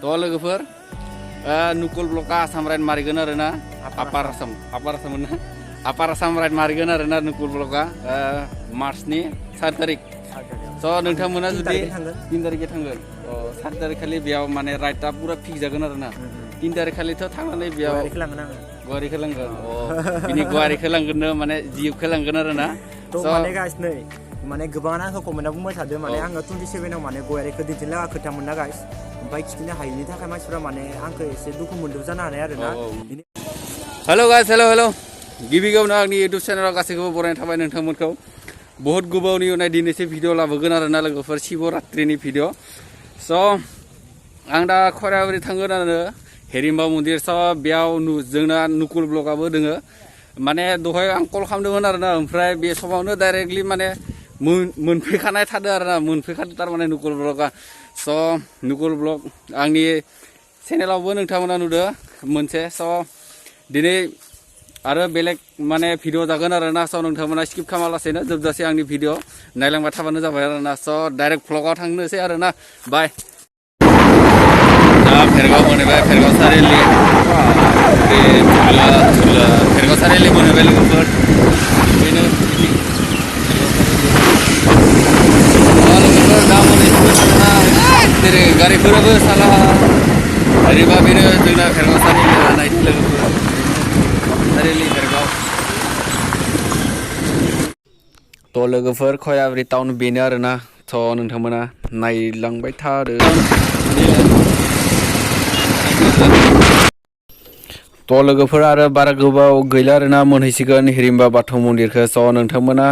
थ' लोगोफोर नुकुल ब्लकआ आसाम राइड मारिगोन आरो ना आपार आसाम राइड मारिगोन आरो ना नुकुल ब्लकआ मार्चनि 7 तारिख स' नोंथांमोना जुदि 3 तारिखे थांगोन 7 तारिख खालि बेयाव माने राइडआ पुरा फिक्स जागोन आरो ना 3 तारिख खालिथ' थांनानै बेयाव गुवाहाटीखौ लांगोन बिनि गुवाहाटीखौ लांगोन माने जिउखौ लांगोन आरो ना माने गाइस नै माने गोबाङानो आंखौ कमेन्टआव बुंबाय थादों माने आङो 27आव माने गुवाहाटीखौ दिन्थिनो खोथा मोनना गाइस ओमफ्राय खिथिनो हायैनि थाखाय मानसिफ्रा माने आंखौ एसे दुखु मोनदों जानो हानाय आरो ना हेल' गाइस हेल' गिबि गिबियावनो आंनि इउटुब चेनेलाव गासैखौबो बरायनाय थाबाय नोंथांमोनखौ बहुत गोबावनि उनाव दिनैसो भिडिअ लाबोगोन आरो ना लोगोफोर शिवरात्रिनि भिडिअ स' आं दा खराबारि थांगोन आरो हेरिम्बा मन्दिर स' बेयाव जोंना नुकुल ब्लकआबो दोङो माने दहाय आं कल खालामदोंमोन आरो ना ओमफ्राय बे समावनो डाइरेक्टलि माने मोनफैखानाय थादों आरो ना मोनफैखादों थारमाने नुकुल ब्लकआ स' नुकुल ब्लक आंनि चेनेलावबो नोंथांमोना नुदों मोनसे स' दिनै आरो बेलेग माने भिडिअ जागोन आरो ना स' नोंथांमोना स्किप खालामालासेनो जोबजासे आंनि भिडिअ नायलांबाय थाबानो जाबाय आरो ना स' डाइरेक्ट भ्लगाव थांनोसै आरो ना बाय दा भेरगाव मोनहैबाय भेरगाव सारिआलि भेरगाव सारिआलि मोनहैबाय लोगोफोर बेनो लोगोफोर दा मोनहैसिगोन आरोना जेरै गारिफोराबो साला ओरैबा बेनो जोंना भेरगाव सारिआलि लानाय लोगोफोर सारिआलि भेरगाव थ' लोगोफोर खयाब्रि टाउन बेनो आरोना थ' नोंथांमोना नायलांबाय थादो थ' लोगोफोर आरो बारा गोबाव गैला आरोना मोनहैसिगोन हिरिम्बा बाथौ मन्दिरखौ स' नोंथांमोना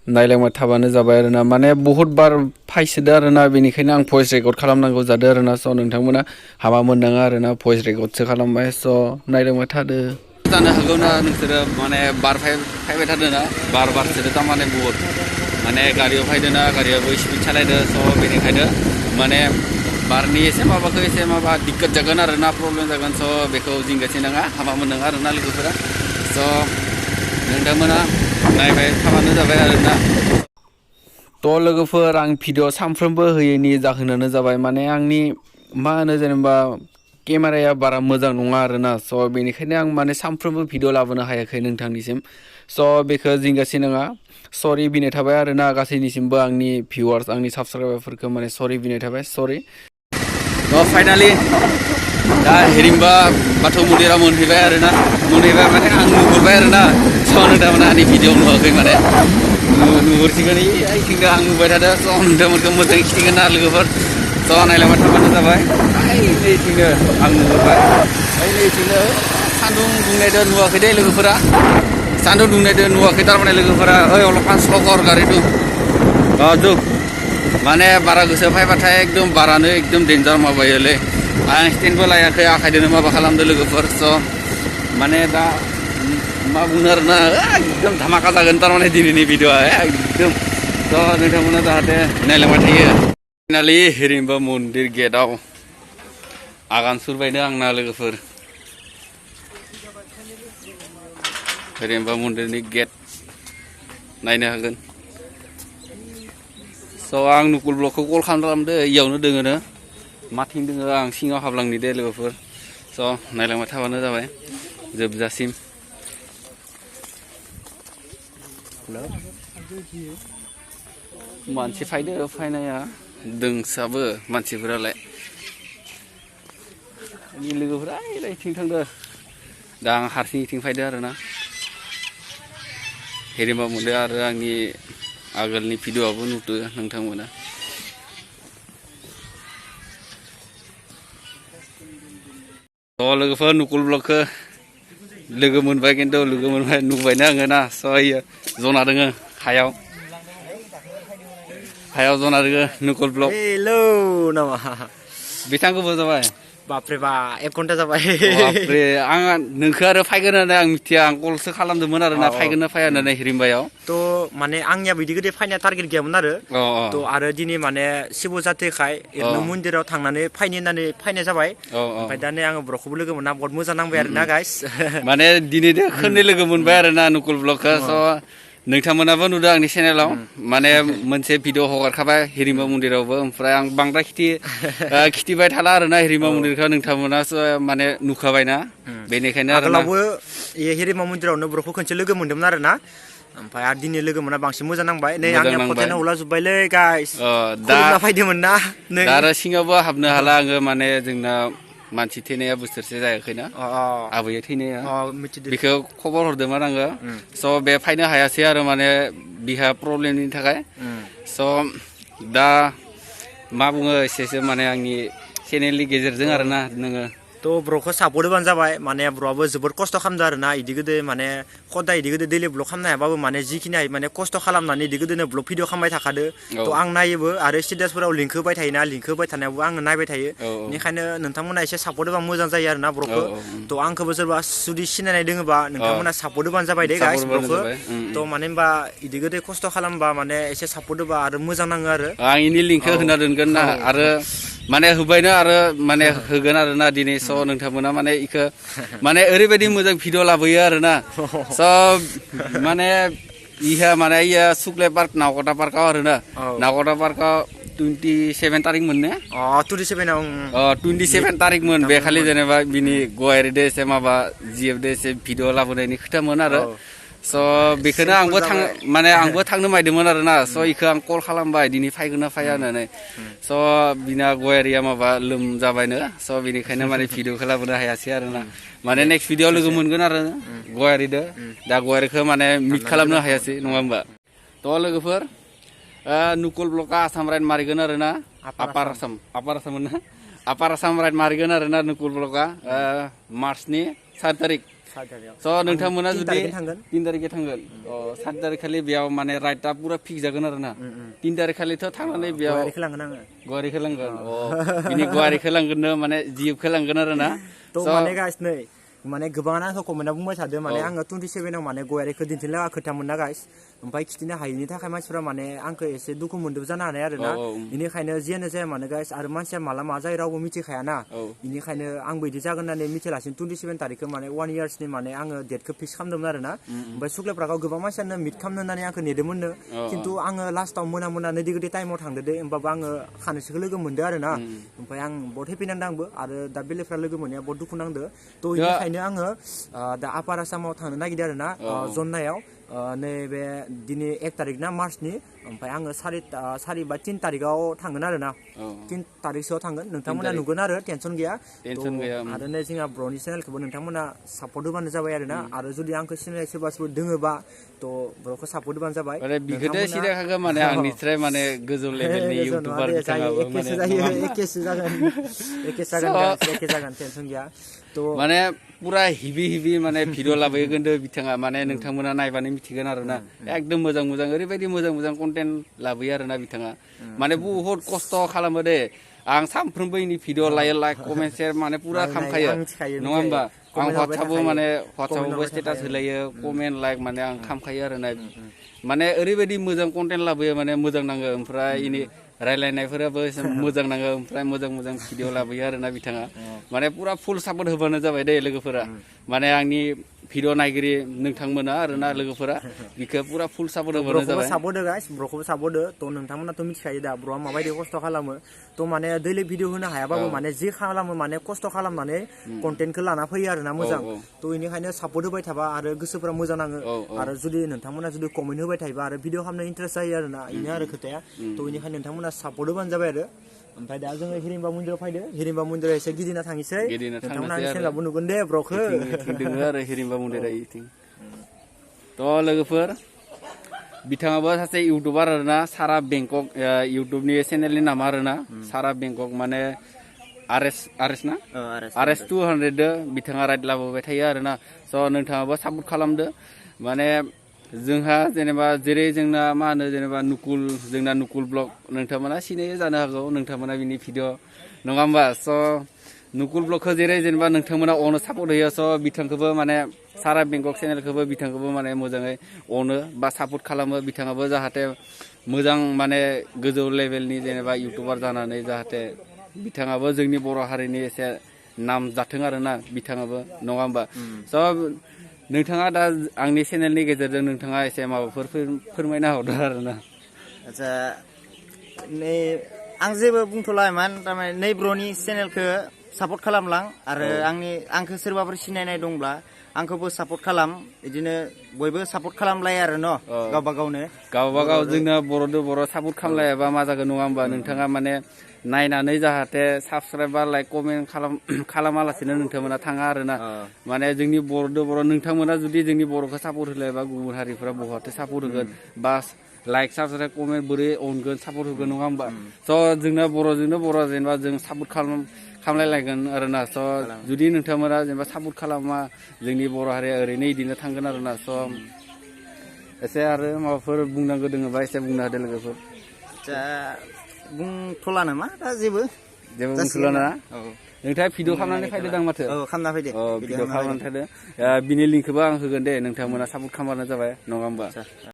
नायलांबाय थाबानो जाबाय आरोना माने बहुत बार फायसोदो आरोना बेनिखायनो आं भइस रेकर्ड खालामनांगौ जादों आरोना स' नोंथांमोना हामा मोननाङा आरोना भइस रेकर्डसो खालामबाय स' नायलांबाय थादो जानो हागौ ना नोंसोरो माने बार फैबाय थादों ना बार बारसोदो थारमाने बहुत माने गारियाव फैदों ना गारियाबो स्पिड सालायदो स' बेनिखायनो माने बारनि एसे माबाखौ एसे माबा दिक्कत जागोन आरो ना प्रब्लेम जागोन स' बेखौ जिंगासिनाङा हामा मोननाङा आरो ना लोगोफोरा स' नोंथांमोना नायबाय थाबानो जाबाय आरोना थ' लोगोफोर आं भिडिअ सानफ्रोमबो होयैनि जाहोनानो जाबाय माने आंनि मा होनो जेनेबा केमेराया बारा मोजां नङा आरोना स' बेनिखायनो आं माने सानफ्रोमबो भिडिअ लाबोनो हायाखै नोंथांनिसिम स' बेखौ जिंगासिनाङा सरि बिनाय थाबाय आरोना गासैनिसिमबो आंनि भिउवार्स आंनि साबस्क्राइबारफोरखौ माने सरि बिनाय थाबाय सरि थ' फाइनालि दा हिरिम्बा बाथौ मन्दिराव मोनहैबाय आरोना मोनहैबाय माने आं नुहुरबाय आरोना स' नोंथांमोना आंनि भिडिअ नुवाखै माने नुहुरसिगोन ओइथिंनो आं नुबाय थादों स' नोंथांमोनखौ मोजाङै खिथिगोन ना लोगोफोर स' नायलांबाय थाबानो जाबाय नैथिंनो आं नुहुरबाय नैथिंनो सान्दुं दुंनायदो नुवाखै दे लोगोफोरा सान्दुं दुंनायदो नुवाखै थारमाने लोगोफोरा ओइ अलपमान स्ल' कर गारिखौ जुग माने बारा गोसो फैबाथाय एकदम बारानो एकदम डेन्जार माबायोलै आं स्टेन्डबो लायाखै आखाइजोंनो माबा खालामदो लोगोफोर स' माने दा मा बुंनो आरोना एकदम धामाका जागोन थारमाने दिनैनि भिडिअआ एकदम स' नोंथांमोना जाहाथे नायलांबाय थायो फाइनालि हिरिम्बा मन्दिर गेटआव आगान सुरबायनो आंना लोगोफोर हिरिम्बा मन्दिरनि गेट नायनो हागोन स' आं नुकुल ब्लकखौ कल खालामदो इयावनो दोङोनो माथिं दोङो आं सिङाव हाबलांनि दे लोगोफोर स' नायलांबाय थाबानो जाबाय जोबजासिम मानसि फायदो फायनाया दोंसाबो मानसिफोरालाय आंनि लोगोफोरा ओइथिं थांदो दा आं हारसिं इथिं फायदो आरोना हिरिम्बा मन्दिर आरो आंनि आगोलनि भिडिअआबो नुदो नोंथांमोना थ' लोगोफोर नुकुल ब्लकखौ लोगो मोनबाय खिन्थु लोगो मोनबाय नुबायनो आङो ना स' इयो जना दोङो हायाव जना दोङो नुकुल ब्लक हेलौ नामा बेसां गोबाव जाबाय बापरे बा 1 घन्टा जाबाय बापरे आं नोंखौ आरो फायगोन होननानै आं मिथिया आं कलसो खालामदोंमोन आरोना फायगोन ना फाया होननानै हिरिम्बायाव थ' माने आंनिया बिदि गोदो फायनाय टारगेट गैयामोन आरो थ' आरो दिनै माने शिब जाथोखाय ओरैनो मन्दिराव थांनानै फायनो होननानै फायनाय जाबाय ओमफ्राय दा नै आङो ब्र'खौबो लोगो मोनना बहुत मोजां नांबाय आरोना गाइस माने दिनै खननै लोगो मोनबाय आरोना नुकुल ब्लकखौ स' नोंथांमोनाबो नुदों आंनि चेनेलाव माने मोनसे भिडिअ हगारखाबाय हिरिम्बा मन्दिरावबो ओमफ्राय आं बांद्राय खिथिबाय थाला आरोना हिरिम्बा मन्दिरखौ नोंथांमोनासो माने नुखाबायना बेनिखायनो आरोना आगोलावबो हिरिम्बा मन्दिरावनो ब्र'खौ खनसे लोगो मोन्दोंमोन आरोना ओमफ्राय आरो दिनै लोगो मोना बांसिन मोजां नांबाय नै आंनिया फथायना हला जोब्बायलै गाइस खुलुमना फैदोंमोन ना नै दा आरो सिङावबो हाबनो हाला आङो माने जोंना मानसि थैनाया बोसोरसे जायाखैना आबैया थैनाया बेखौ खबर हरदोंमोन आङो स' बे फैनो हायासै आरो माने बिहा प्रब्लेमनि थाखाय स' दा मा बुङो एसेसो माने आंनि चेनेलनि गेजेरजों आरोना नोङो थ' ब्र'खौ सापर्ट होबानो जाबाय माने ब्र'आबो जोबोद खस्थ' खालामदों आरोना इदि गोदो माने खदाय इदि गोदो दैलि ब्लग खालामनो हायाबाबो माने जिखिनि हायो माने खस्थ' खालामनानै इदि गोदोनो ब्लग भिडिअ खालामबाय थाखादो थ' आं नायोबो आरो स्टेटासफोराव लिंक होबाय थायोना लिंक होबाय थानायावबो आङो नायबाय थायो बेनिखायनो नोंथांमोना एसे सापर्ट होबा मोजां जायो आरोना ब्र'खौ थ' आंखौबो सोरबा जुदि सिनायनाय दोङोबा नोंथांमोना सापर्ट होबानो जाबाय दे गाइस ब्र'खौ थ' माने होनबा इदि गोदो खस्थ' खालामबा माने एसे सापर्ट होबा आरो मोजां नाङो आरो आं इनि लिंकखौ होना दोनगोन ना आरो माने होबायनो आरो माने होगोन आरोना दिनै स' नोंथांमोना माने इखौ माने ओरैबायदि मोजां भिडिअ लाबोयो आरोना स' माने इहा माने इया सुक्ले पार्क नावकाटा पार्कआव आरोना नावकाटा पार्कआव 27 तारिख मोन ने 27 तारिख मोन बे खालि जेनेबा बिनि गयारिदो एसे माबा जिएफदो एसे भिडिअ लाबोनायनि खोथामोन आरो स' बेखौनो आंबो थांनो मायदोंमोन आरोना स' इखौ आं कल खालामबाय दिनै फैगोन ना फैया होननानै स' बिना गयारिया माबा लोमजाबायनो स' बिनिखायनो माने भिडिअखौ लाबोनो हायासै आरोना माने नेक्स्ट भिडिअ लोगो मोनगोन आरो गयारिदो दा गयारिखौ माने मिट खालामनो हायासै नङा होमबा थ' लोगोफोर नुकुल ब्लकआ आसाम राइड मारिगोन आरोना आपार आसाम राइड मारिगोन आरोना नुकुल ब्लकआ मार्चनि 7 तारिख स' नोंथांमोना जुदि 3 तारिखे थांगोन 7 तारिख खालि बेयाव माने राइडआ पुरा फिक्स जागोन आरोना 3 तारिख खालिथ' थांनानै बेयाव गवारिखौ लांगोन बिनि गवारिखौ लांगोननो माने जिपखौ लांगोन आरोना थ' माने गाइस नै माने गोबाङानो आंखौ कमेन्टआव बुंबाय थादों माने आङो 27आव माने गयारिखौ दिन्थिनो लागा खोथामोन ना गाइस ओमफ्राय खिथिनो हायिनि थाखाय मानसिफोरा माने आंखौ एसे दुखु मोनदों जानो हानाय आरोना बेनिखायनो जियानो जाया मानो गाइस आरो मानसिया माला मा जायो रावबो मिथिखायाना बेनिखायनो आंबो बिदि जागोन होननानै मिथिलासिनो 27 तारिखखौ माने 1 इयार्सनि माने आङो डेटखौ फिक्स खालामदोंमोन आरोना ओमफ्राय सुक्ला पार्कआव गोबां मानसियानो मिट खालामनो होननानै आंखौ नेदोंमोननो खिन्थु आङो लास्टाव मोना नैदि गोदै टाइमाव थांदो दे होमबाबो आङो खानैसोखौ लोगो मोनदो आरोना ओमफ्राय आं बहुत हेपि नांदों आंबो आरो दा बेलेगफ्रा लोगो मोननाया बहुत दुखु नांदो थ' बेनिखायनो आङो दा आपार आसामाव थांनो नागिरदों आरोना जन्नायाव नैबे दिनै 1 तारिख ना मार्चनि ओमफ्राय आङो 4 बा 3 तारिखआव थांगोन आरोना 3 तारिखसोआव थांगोन नोंथांमोना नुगोन आरो टेनसन गैया आरो नै जोंहा ब्र'नि चेनेलखौबो नोंथांमोना सापर्ट होबानो जाबाय आरोना आरो जुदि आंखौ सिनाय सोरबा दोङोबा थ' ब्र'खौ सापर्ट होबानो जाबाय बिखौथ' सिनायखागोन माने आंनिफ्राय माने गोजौ लेभेलनि इउटिउबार एखेसो जागोन टेनसन गैया माने पुरा हिबि माने भिडिअ लाबोयो गोन्दो बिथाङा माने नोंथांमोना नायबानो मिथिगोन आरोना एकदम मोजां ओरैबायदि मोजां कन्टेन्ट लाबोयो आरोना बिथाङा माने बुहुत खस्थ' खालामो दे आं सानफ्रोमबो इनि भिडिअ लाइक कमेन्ट शेयार माने पुरा खालामखायो नङा होमबा आं वाट्सआपआवबो स्टेटास होलायो कमेन्ट लाइक माने आं खालामखायो आरोना माने ओरैबायदि मोजां कन्टेन्ट लाबोयो माने मोजां नाङो ओमफ्राय इनि रायलायनायफोराबो मोजां नाङो ओमफ्राय मोजां भिडिअ लाबोयो आरोना बिथाङा माने पुरा फुल सापर्ट होबानो जाबाय दे लोगोफोरा माने आंनि भिडिअ नायगिरि नोंथांमोना आरोना लोगोफोरा बिखौ पुरा फुल सापर्ट होबानो जाबाय ब्र'खौबो सापर्ट हो थ' नोंथांमोनाथ' मिथिखायो दा ब्र'आ माबायदि खस्थ' खालामो थ' माने दैलि भिडिअ होनो हायाबाबो माने जे खालामो माने खस्थ' खालामनानै कन्टेन्टखौ लाना फैयो आरोना मोजां थ' बेनिखायनो सापर्ट होबाय थाबा आरो गोसोफोरा मोजां नाङो आरो जुदि नोंथांमोना जुदि कमेन्ट होबाय थायोबा आरो भिडिअ खालामनो इन्टारेस्ट जायो आरोना बेनो आरो खोथाया थ' बेनिखायनो नोंथांमोना सापर्ट होबानो जाबाय आरो ओमफ्राय दा जोङो हिरिम्बा मन्दिराव फैदो हिरिम्बा मन्दिराव एसे गिदिंना थांनोसै नोंथांमोना चेनेलावबो नुगोन दे ब्र'खौ दोङो आरो हिरिम्बा मन्दिरा इथिं थ' लोगोफोर बिथाङाबो सासे इउटुबार आरोना सारा बेंकक इउटुबनि चेनेलनि नामा आरोना सारा बेंकक माने आरएस ना आरएस 200 बिथाङा राइड लाबोबाय थायो आरोना स' नोंथाङाबो सापर्ट खालामदो माने जोंहा जेनेबा जेरै जोंना मा होनो जेनेबा जोंना नुकुल ब्लग नोंथांमोना सिनायो जानो हागौ नोंथांमोना बिनि भिडिअ नङा होमबा स' नुकुल ब्लगखौ जेरै जेनेबा नोंथांमोना अनो सापर्ट होयो स' बिथांखौबो माने सारा बेंकक चेनेलखौबो बिथांखौबो माने मोजाङै अनो बा सापर्ट खालामो बिथाङाबो जाहाथे मोजां माने गोजौ लेभेलनि जेनेबा इउटुबार जानानै जाहाथे बिथाङाबो जोंनि बर' हारिनि एसे नाम जाथों आरोना बिथाङाबो नङा होमबा स' नोंथाङा दा आंनि चेनेलनि गेजेरजों नोंथाङा एसे माबाफोर फोरमायना हरदो आरोना आदसा नै आं जेबो बुंथ'लायमोन थारमाने नै ब्र'नि चेनेलखौ सापर्ट खालामलां आरो आंखौ सोरबाफोर सिनायनाय दंब्ला आंखौबो सापर्ट खालाम बिदिनो बयबो सापर्ट खालामलायो आरो न' गावबा गावनो गावबा गाव जोंना बर'दो बर' सापर्ट खालामलायाबा मा जागोन नङा होमबा नोंथाङा माने नायनानै जाहाथे साबसक्राइब बा लाइक कमेन्ट खालामालासिनो नोंथांमोना थाङा आरोना माने जोंनि बर'दो बर' नोंथांमोना जुदि जोंनि बर'खौ सापर्ट होलायबा गुबुन हारिफोरा बहाथो सापर्ट होगोन बा लाइक साबसक्राइब कमेन्ट बोरै अनगोन सापर्ट होगोन नङा होमबा स' जोंना बर'जोंनो बर' जेनेबा जों सापर्ट खालामलायलायगोन आरोना स' जुदि नोंथांमोना जेनेबा सापर्ट खालामा जोंनि बर' हारिया ओरैनो इदिनो थांगोन आरोना स' एसे आरो माबाफोर बुंनांगौ दोङोबा एसे बुंनो होदो लोगोफोर दा बुंथ'ला नामा दा जेबो बुंथ'ला ना नोंथाङा भिडिअ खालामनानै फायदो दां माथो खालामना फैदो भिडिअ खालामनानै फायदो बिनि लिंकखौबो आं होगोन दे नोंथांमोना सापर्ट खालामबानो जाबाय नङा होमबा